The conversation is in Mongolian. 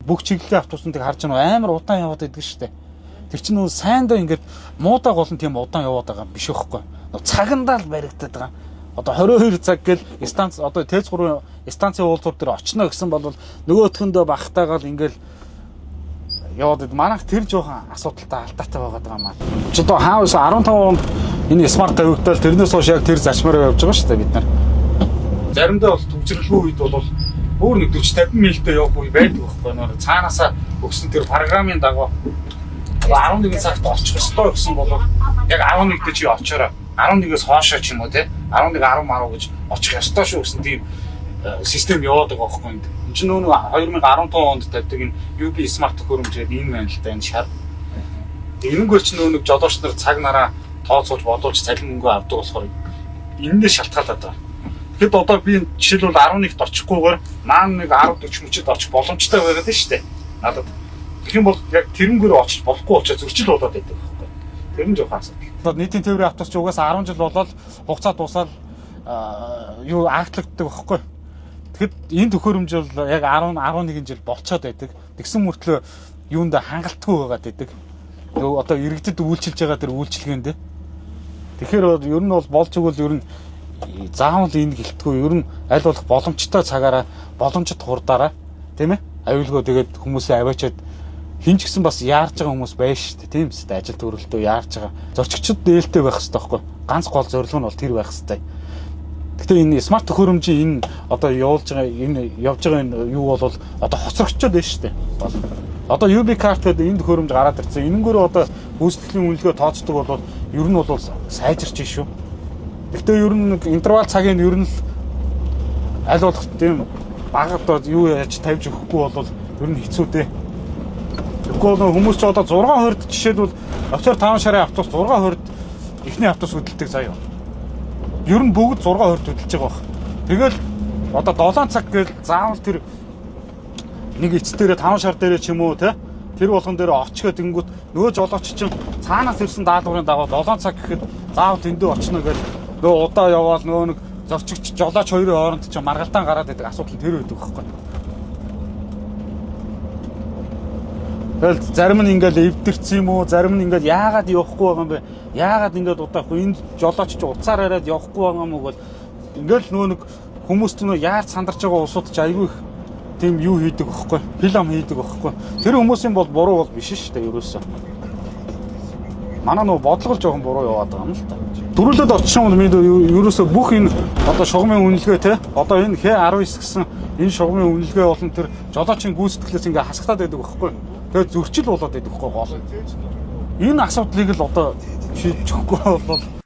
Бүх чиглэлийн автобуснуудыг харж байгаа амар удаан яваад байдаг шүү дээ. Тэр чинь нөө сайндаа ингээд муудаа гол нь тийм удаан яваад байгаа юм биш байхгүй. Нөө цагандаа л баригдаад байгаа. Одоо 22 цаг гэл станц одоо ТЭЦ 3 станцын уулзвар дээр очно гэсэн бол нөгөөтгөндөө багтаагаал ингээл яваад байд. Манайх тэр жоохон асуудалтай алдаатай байгаад байгаа юм аа. Ч одоо хаус 15 онд энэ смарт тавигдал тэрнээс хойш яг тэр зарчмаараа явж байгаа шүү дээ бид нар. Заримдаа бол түгжрэлгүй үед бол бүр нэг 40 50 милтэй явах үе байдаг байхгүй нөр цаанаасаа өгсөн тэр програмын дагуу одоо 11 цагт очих ёстой гэсэн бол яг 11-д чи очоорой 11-ээс хоошоо ч юм уу те 11 10 10 гэж очих ёстой шүү гэсэн тийм систем яваад байгаа байхгүй энд. Энд чинь нөгөө 2015 онд тавьдаг энэ UB Smart төхөөрөмж гэдэг энэ байна л да энэ шар. Энэнгээр чинь нөгөө нэг жолооч нар цаг нараа тооцоолж бодуулж цалин мөнгө авдаг болохоор энэнээс шалтгаалаад байгаа. Тэгэхэд одоо би жишээлбэл 11-т очихгүйгээр маань нэг 10 40 мөчөд очих боломжтой байгаад нь шүү дээ. Надад. Тэгэх юм бол яг тэрнгээр очиж болохгүй болчиход зөрчил болоод байдаг байхгүй. Тэр нь жоохон асуудал. Одоо нийтийн тээврийн автобус чи угаасаа 10 жил болоод хугацаа дуусаад юу актлагддаг байхгүй. Тэгэхэд энэ төхөөрөмж бол яг 10 11 жил болцоод байдаг. Тэгсэн мөртлөө юунд хангалтгүй байгаад байдаг. Юу одоо иргэдэд үйлчилж байгаа тэр үйлчилгээнд. Тэгэхээр ер нь бол болж өгвөл ер нь заавал энэ гэлтгүй ер нь аль болох боломжтой цагаараа боломжит хурдаараа тийм ээ аюулгүй тэгээд хүмүүсээ аваачаад хин ч гэсэн бас яарж байгаа хүмүүс байж шүү дээ тийм үстэй ажил төрөлтөө яарж байгаа зорчигчд дээлтэй байх хэрэгтэй байхгүй ганц гол зорилго нь бол тэр байх хэрэгтэй. Гэхдээ энэ смарт төхөөрөмжийн энэ одоо явуулж байгаа энэ явж байгаа энэ юу бол одоо хоцрогчод байна шүү дээ. Одоо UB карт гэдэг энэ төхөөрөмж гараад ирсэн. Энэнгээр одоо гүйцэтгэлийн үнэлгээ тооцдог бол ер нь бол сайжирч шүү. Гэхдээ ер нь нэг интервал цагийн ер нь л аль болох тийм бага одоо юу яаж тавьж өгөхгүй бол ер нь хэцүү дээ. Тэгэхгүй бол хүмүүс ч одоо 6:20-д жишээлбэл офицер 5 шарын автобус 6:20-д эхний автобус хөдөлдөг заяа. Ер нь бүгд 6:20-д хөдөлж байгаа бах. Тэгэл одоо 7 цаг гээл заавал тэр нэг эц дээрээ 5 шар дээрээ ч юм уу те тэр болгон дээр очиход тэнгүүт нөгөө жолооч чинь цаанаас ирсэн даалгаврын дагуу 7 цаг гэхэд заавал тэндээ очно гэж нөгөө удаа яваал нөгөө нэг зорчигч жолооч хоёрын хооронд чинь маргалдаан гараад байдаг асуудал тэр байдаг байхгүй. Тэгэл зарим нь ингээл эвдэрсэн юм уу, зарим нь ингээл яагаад явахгүй байгаа юм бэ? Яагаад ингээд удаахгүй энэ жолооч чи уцаар яриад явахгүй байгаа юм уу гэл ингээл нөгөө нэг хүмүүст нөө яарч сандарч байгаа улсууд чи айгүй их тийм юу хийдэг байхгүй, хил ам хийдэг байхгүй. Тэр хүмүүсийн бол буруу бол биш шүү дээ ерөөсөө. Манай нөгөө бодлого л жоохон буруу яваад байгаа юм л та. Дөрүлөд очсон юм ерөөсөө бүх энэ одоо шугамын үнэлгээ те одоо энэ Х19 гэсэн энэ шугамын үнэлгээ болон тэр жолоочийн гүйцэтгэлээс ингээ хасагтаад байдаг байхгүй. Тэгээд зөрчил болоод байдаг байхгүй гол. Энэ асуудлыг л одоо шийдэж өгөхгүй бол